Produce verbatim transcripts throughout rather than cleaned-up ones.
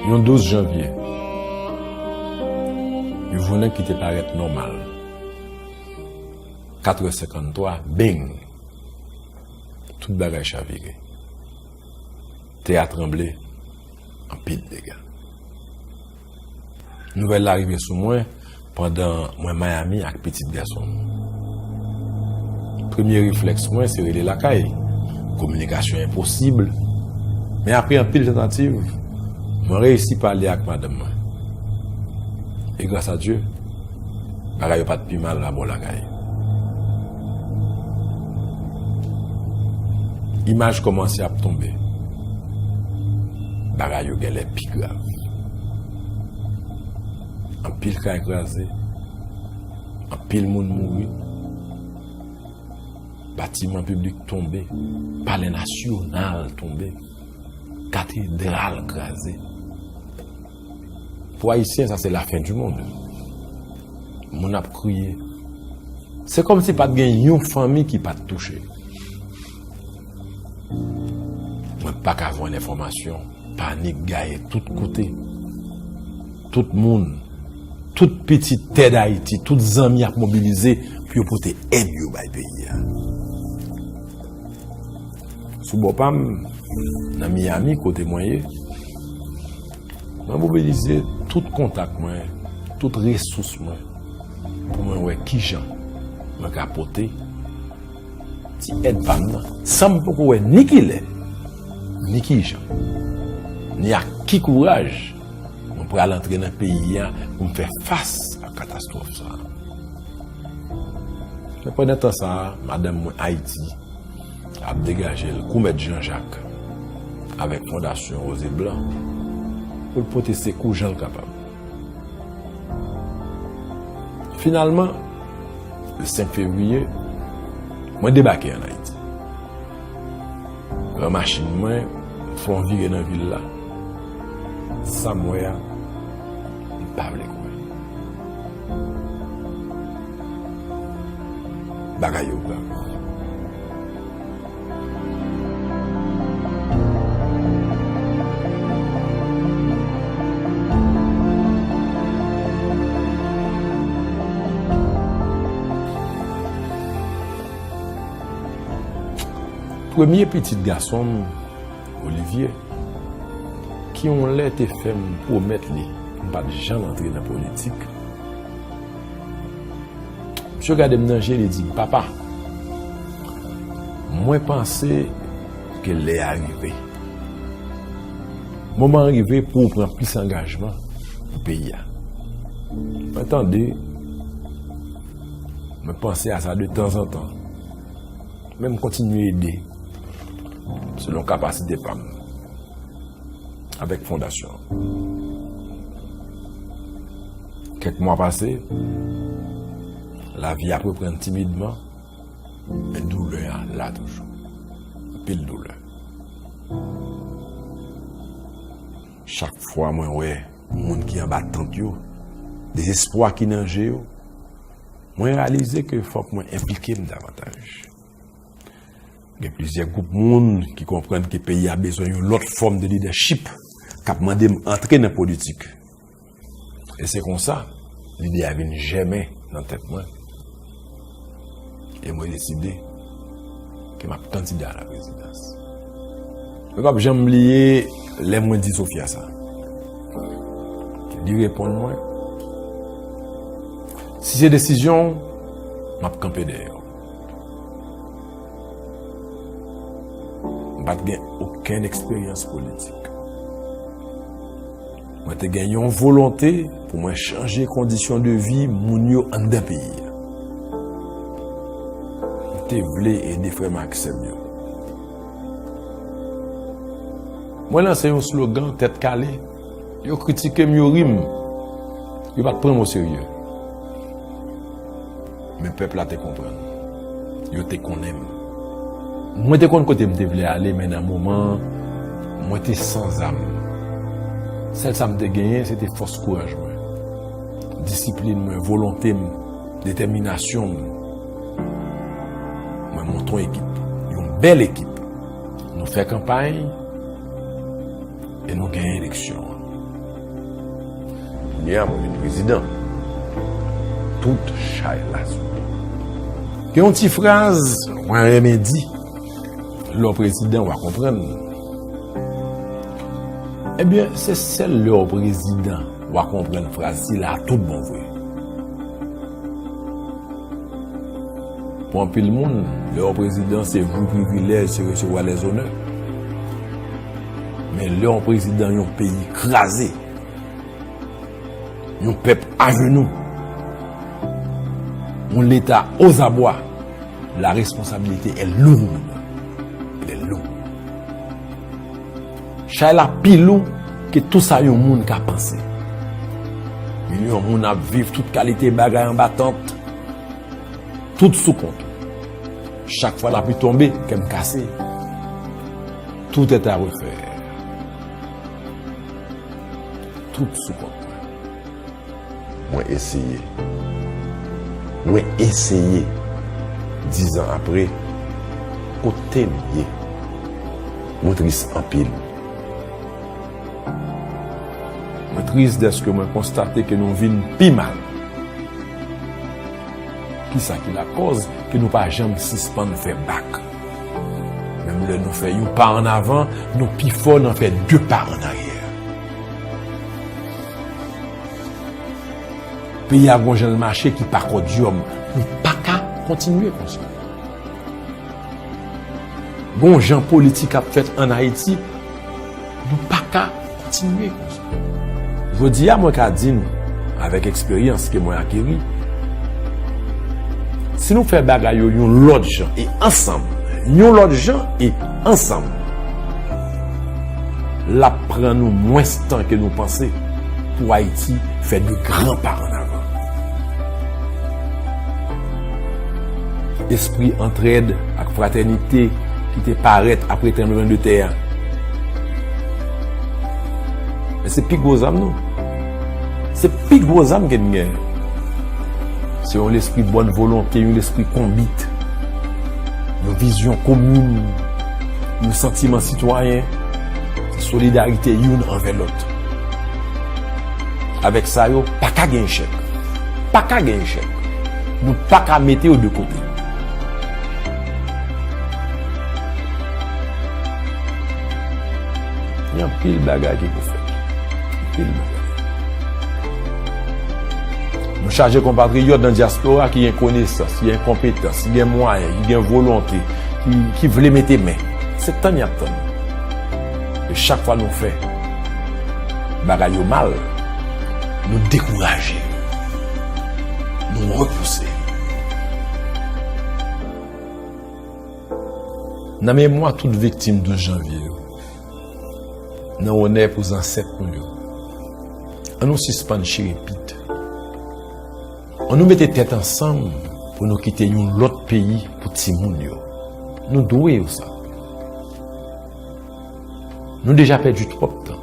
Yon douz janvye, yon jounen ki te parèt nòmal. Katrè senkanntwa, beng! Tout bagay chavire. Tè a tranble, anpil dega. Nouvèl la rive sou mwen pandan mwen Miami ak pitit gason m. Premye reflèks mwen se rele lakay. Kominikasyon enposib. Men apre anpil tantativ, mwen reyisi pale ak madanm mwen. E gras a Dye, bagay yo pa t pi mal abò lakay. Imaj kòmanse ap tonbe. Bagay yo genlè pi grav. Anpil kay kraze, anpil moun mouri, batiman piblik tonbe, Palè Nasyonal tonbe, katedral kraze. Pou Ayisyen, sa se lafen di mond. Moun ap kriye. Se kòmsi pa t gen yon fanmi ki pa t touche. Mwen pa ka jwenn enfòmasyon. Panik gaye tout kote. Tout moun, tout pitit tè Dayiti, tout zanmi ap mobilize pou yo pote èd yo bay peyi a. Sou bò pa m, nan Miami, kote mwen ye, mwen mobilize tout kontak mwen, tout resous mwen, pou mwen wè kijan mwen ka pote ti èd pa m nan, san m poko wè ni kilè, ni kijan, ni ak ki kouraj mwen pral antre nan peyi a pou m fè fas ak katastwòf sa a. Men pandan tan sa a, madanm mwen Ayiti ap degaje l kou mèt Jan Jak avèk Fondasyon Woze Blan pou l pote sekou jan l kapab. Finalman, le senk fevriye, mwen debake ann Ayiti. Pran machin mwen, m fè yon vire nan vil la. Sa m wè a, m pa vle kwè. Bagay yo grav. Premye pitit gason m, Olivier, ki yon lè te fè m pwomèt li m p ap janm antre nan politik, misye gade m nan je, li di m, "Papa, mwen panse ke lè a rive. Moman an rive pou w pran plis angajman pou peyi a." Mwen tande, mwen panse a sa de tanzantan. Men m kontinye ede selon kapasite pa m avèk fondasyon an. Kèk mwa pase, lavi ap reprann timidman, men doulè a la toujou. Anpil doulè. Chak fwa mwen wè moun ki anba tant yo, dezespwa ki nan je yo, mwen reyalize ke fòk mwen enplike m davantaj. Gen plizyè gwoup moun ki konprann ke peyi a bezwen yon lòt fòm de lidèchip k ap mande m antre nan politik. E se konsa, lide a vin jèmen nan tèt mwen. E mwen deside ke m ap kandida a la prezidans. Mwen p ap janm bliye lè mwen di Sofia sa. Li reponn mwen, "Si se desizyon w, m ap kanpe dèyè w." M pa t gen okenn eksperyans politik. Mwen te gen yon volonte pou mwen chanje kondisyon de vi moun yo anndan peyi a. M te vle ede frè m ak sè m yo. Mwen lanse yon slogan tèt kale. Yo kritike m, yo ri m. Yo pa t pran m oserye. Men pèp la te konprann. Yo te konnen m. Mwen te konn kote m te vle ale, men nan moman an, mwen te san zam. Sèl sa m te genyen, se te fòs kouraj mwen, disiplin mwen, volonte m, detèminasyon m. Mwen monte yon ekip, yon bèl ekip. Nou fè kanpay e nou genyen eleksyon an. Yè mwen vin prezidan. Tout chay la sou mwen. Gen yon ti fraz mwen renmen di, lè w prezidan w a konprann. Ebyen, se sèl lè w prezidan w a konprann fraz sila a tout bon vre. Pou anpil moun, lè yon prezidan se jou privilèj, se resevwa lèzonè. Men lè yon prezidan yon peyi kraze, yon pèp ajenou, yon leta ozabwa, la responsabilité est lourde. Elle est lourde. Chay la pi lou ke tou sa yon moun ka panse. Milyon moun ap viv tout kalite bagay anba tant. Tout sou kont ou. Chak fwa lapli tonbe, kè m kase. Tout est à refaire. Tout sou kont mwen. Mwen eseye. Mwen eseye. Dizan apre, kote m ye? Mwen tris anpil. Mwen tris dèske mwen konstate ke nou vin pi mal. Kisa ki lakòz ke nou pa janm sispann fè bak? Menm lè nou fè yon pa ann avan, nou pi fò nan fè de pa ann aryè. Peyi a gon jan l mache ki pa kòdyòm. Nou pa ka kontinye konsa. Gon jan politik ap fèt ann Ayiti, nou pa ka kontinye konsa. Jodi a, mwen ka di nou, avèk eksperyans ke mwen akeri, si nou fè bagay yo yon lòt jan e ansanm, yon lòt jan e ansanm, l ap pran nou mwens tan ke nou panse pou Ayiti fè de gran pa ann avan. Espri antrèd ak fratènite ki te parèt apre tranblemann de tè a. Men se pi gwo zam nou. Se pi gwo zam ke n gen. Se yon lespri bòn volonte, yon lespri konbit, yon vizyon komin, yon santiman sitwayen, se solidarite youn anvè lòt. Avèk sa yo, pa ka gen echèk. Pa ka gen echèk. Nou pa ka mete yo de kote. Gen anpil bagay ki pou fèt. Anpil bagay. Nou chaje konpatriyòt nan dyaspora ki gen konesans, ki gen konpetans, ki gen mwayen, ki gen volonte, ki, ki vle mete men. Se tann y ap tann. E chak fwa nou fè bagay yo mal, nou dekouraje, nou repouse. Nan memwa tout viktim douz janvye yo, nan onè pou zansèt nou yo, ann nou sispann chire pit. Ann nou mete tèt ansanm pou nou kite yon lòt peyi pou timoun yo. Nou dwe yo sa. Nou deja pèdi twòp tan.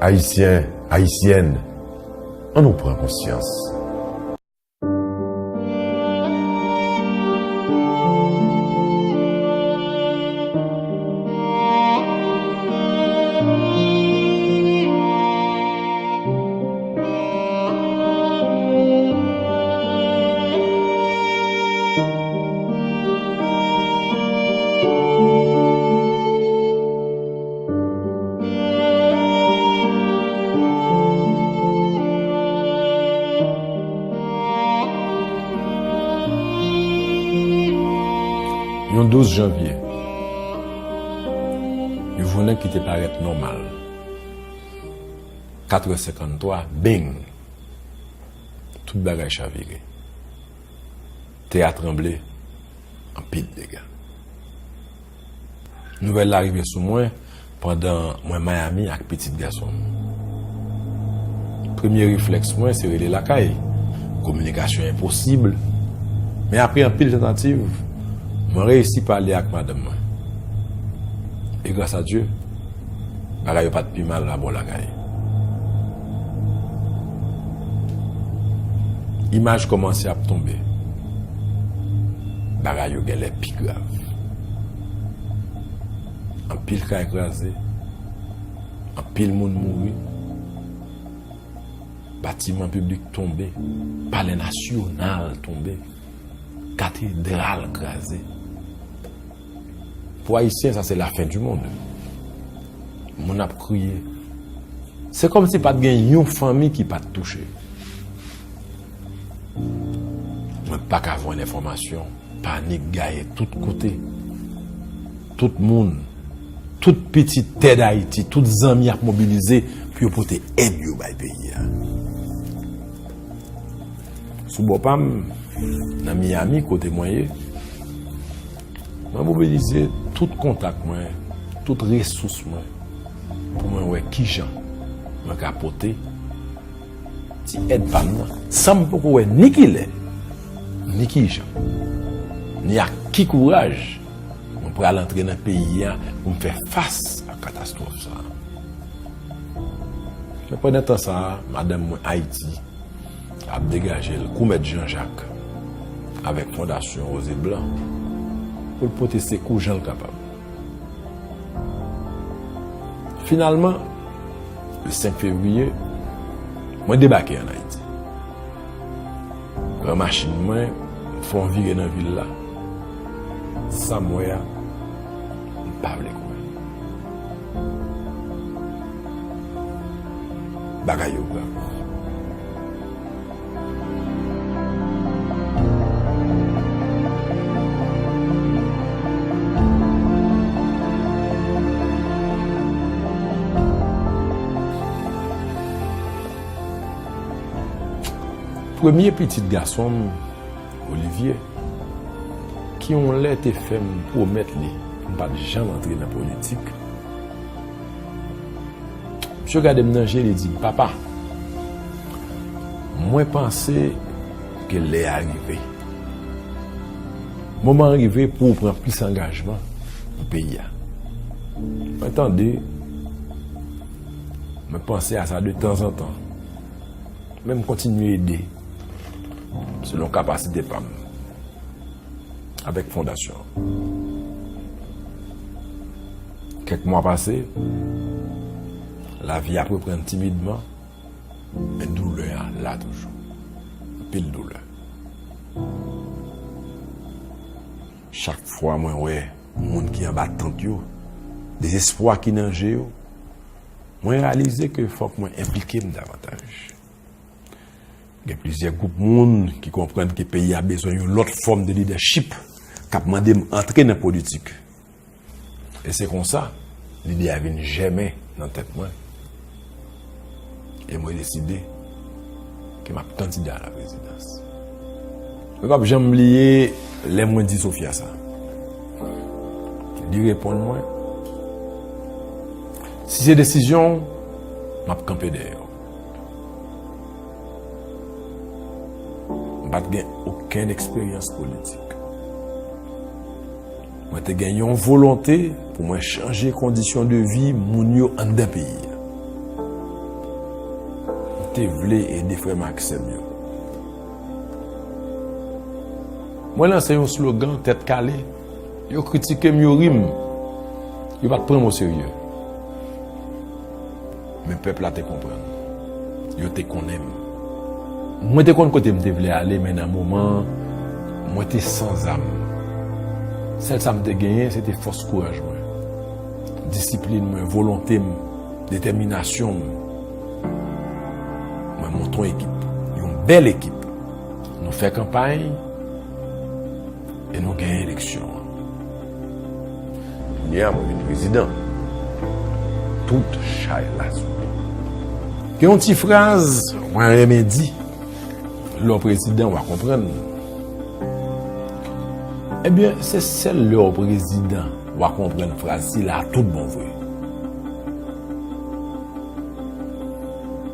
Ayisyen, Ayisyèn, ann nou pran konsyans. Yon douz janvye, yon jounen ki te parèt nòmal. Katrè senkanntwa, beng! Tout bagay chavire. Tè a tranble, anpil dega. Nouvèl la rive sou mwen pandan mwen Miami ak pitit gason m. Premye reflèks mwen se rele lakay. Kominikasyon enposib. Men apre anpil tantativ, mwen reyisi pale ak madanm mwen. E gras a Dye, bagay yo pa t pi mal labò lakay. Imaj kòmanse ap tonbe. Bagay yo genlè pi grav. Anpil kay kraze, anpil moun mouri, Batiman piblik tonbe, Palè Nasyonal tonbe, Katedral kraze. Pou Ayisyen, sa se lafen di mond. Moun ap kriye. Se kòmsi pa t gen yon fanmi ki pa t touche. Mwen pa ka jwenn enfòmasyon. Panik gaye tout kote. Tout moun, tout pitit tè Dayiti, tout zanmi ap mobilize pou yo pote èd yo bay peyi a. Sou bò pa m, nan Miami, kote mwen ye, mwen mobilize tout kontak mwen, tout resous mwen, pou mwen wè kijan mwen ka pote ti èd pa m nan, san m poko wè ni kilè, ni kijan, ni ak ki kouraj mwen pral antre nan peyi a pou m fè fas ak katastwòf sa a. Men pandan tan sa a, madanm mwen Ayiti ap degaje l kou Mèt Jan Jak avèk Fondasyon Woze Blan pou l pote sekou jan l kapab. Finalman, le senk fevriye, mwen debake ann Ayiti. Pran machin mwen, m fè yon vire nan vil la. Sa m wè a, m pa vle kwè. Bagay yo grav. Premye pitit gason m, Olivier, ki yon lè te fè m pwomèt li pou m pa t janm antre nan politik, misye gade m nan je, li di m, "Papa, mwen panse ke lè a rive. Moman an rive pou w pran plis angajman pou peyi a." Mwen tande, mwen panse a sa de tanzantan. Men m kontinye ede selon kapasite pa m avèk fondasyon an. Kèk mwa pase, lavi ap reprann timidman, men doulè a la toujou. Anpil doulè. Chak fwa mwen wè moun ki anba tant yo, dezespwa ki nan je yo, mwen reyalize ke fòk mwen enplike m davantaj. Gen plizyè gwoup moun ki konprann ke peyi a bezwen yon lòt fòm de lidèchip k ap mande m antre nan politik. E se konsa, lide a vin jèmen nan tèt mwen. E mwen deside ke m ap kandida a la prezidans. Mwen p ap janm bliye lè mwen di Sofia sa. Li reponn mwen, "Si se desizyon w, m ap kanpe dèyè w." M pa t gen okenn eksperyans politik. Mwen te gen yon volonte pou mwen chanje kondisyon de vi moun yo anndan peyi a. M te vle ede frè m ak sè m yo. Mwen lanse yon slogan tèt kale, yo kritike m, yo ri m, yo pa t pran m oserye. Men pèp la te konprann. Yo te konnen m. Mwen te konn kote m te vle ale, men nan moman an, mwen te san zam. Sèl sa m te genyen, se te fòs kouraj mwen, disiplin mwen, volonte m, detèminasyon m. Mwen monte yon ekip, yon bèl ekip. Nou fè kanpay, e nou genyen eleksyon an. Kounye a, mwen vin prezidan. Tout chay la sou mwen. Gen yon ti fraz mwen renmen di, "Lè w prezidan, w a konprann." Ebyen, se sèl lè w prezidan w a konprann fraz sila a tout bon vre.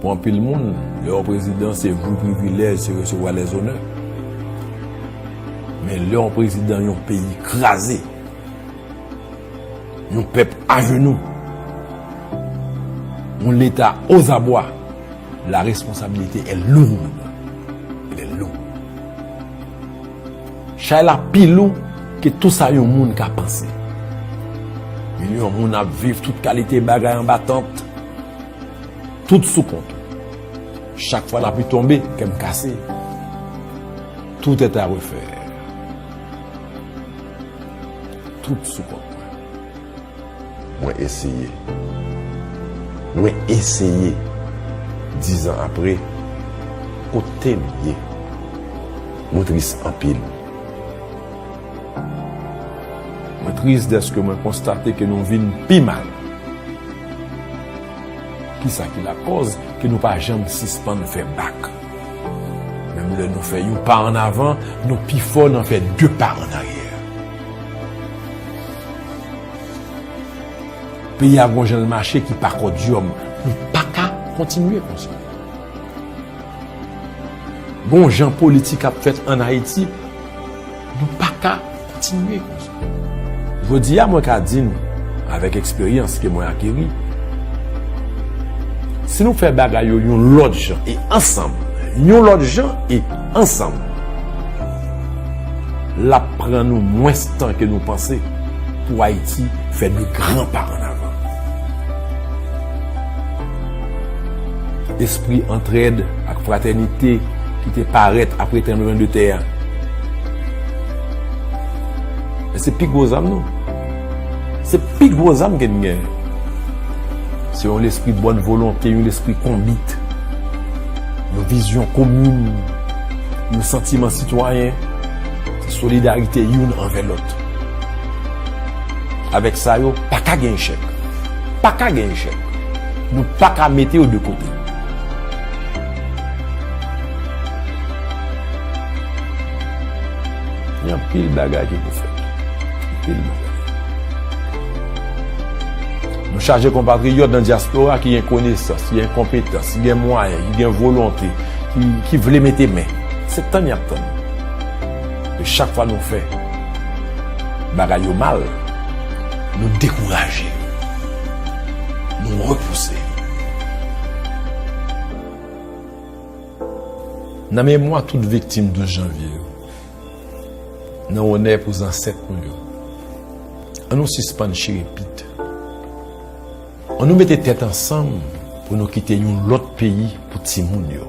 Pou anpil moun, lè yon prezidan se jou privilèj, se resevwa lèzonè. Men lè yon prezidan yon peyi kraze, yon pèp ajenou, yon leta ozabwa, la responsabilité est lourde. Elle est lourde. Chay la pi lou ke tou sa yon moun ka panse. Milyon moun ap viv tout kalite bagay anba tant, tout sou kont ou. Chak fwa lapli tonbe, kè m kase. Tout est à refaire. Tout sou kont mwen. Mwen eseye. Mwen eseye. Dizan apre, kote m ye? Mwen tris anpil. Mwen tris dèske mwen konstate ke nou vin pi mal. Kisa ki lakòz ke nou pa janm sispann fè bak? Menm lè nou fè yon pa ann avan, nou pi fò nan fè de pa ann aryè. Peyi a gon jan l mache ki pa kòdyòm. Nou pa ka kontinye konsa. Gon jan politik ap fèt ann Ayiti, nou pa ka kontinye konsa. Jodi a, mwen ka di n, avèk eksperyans ke mwen akeri, si nou fè bagay yo yon lòt jan e ansanm, yon lòt jan e ansanm, l ap pran nou mwens tan ke nou panse pou Ayiti fè de gran pa ann avan. Espri antrèd ak fratènite ki te parèt apre tranblemann de tè a. Men se pi gwo zam nou. Se pi gwo zam ke n gen. Se yon lespri bòn volonte, yon lespri konbit, yon vizyon komin, yon santiman sitwayen, se solidarite youn anvè lòt. Avèk sa yo, pa ka gen echèk. Pa ka gen echèk. Nou pa ka mete yo de kote. Gen anpil bagay ki pou fèt. Anpil bagay. Nou chaje konpatriyòt nan dyaspora ki gen konesans, ki gen konpetans, ki gen mwayen, ki gen volonte, ki, ki vle mete men. Se tann y ap tann. E chak fwa nou fè bagay yo mal, nou dekouraje, nou repouse. Nan memwa tout viktim douz janvye yo, nan onè pou zansèt nou yo, ann nou sispann chire pit. Ann nou mete tèt ansanm pou nou kite yon lòt peyi pou timoun yo.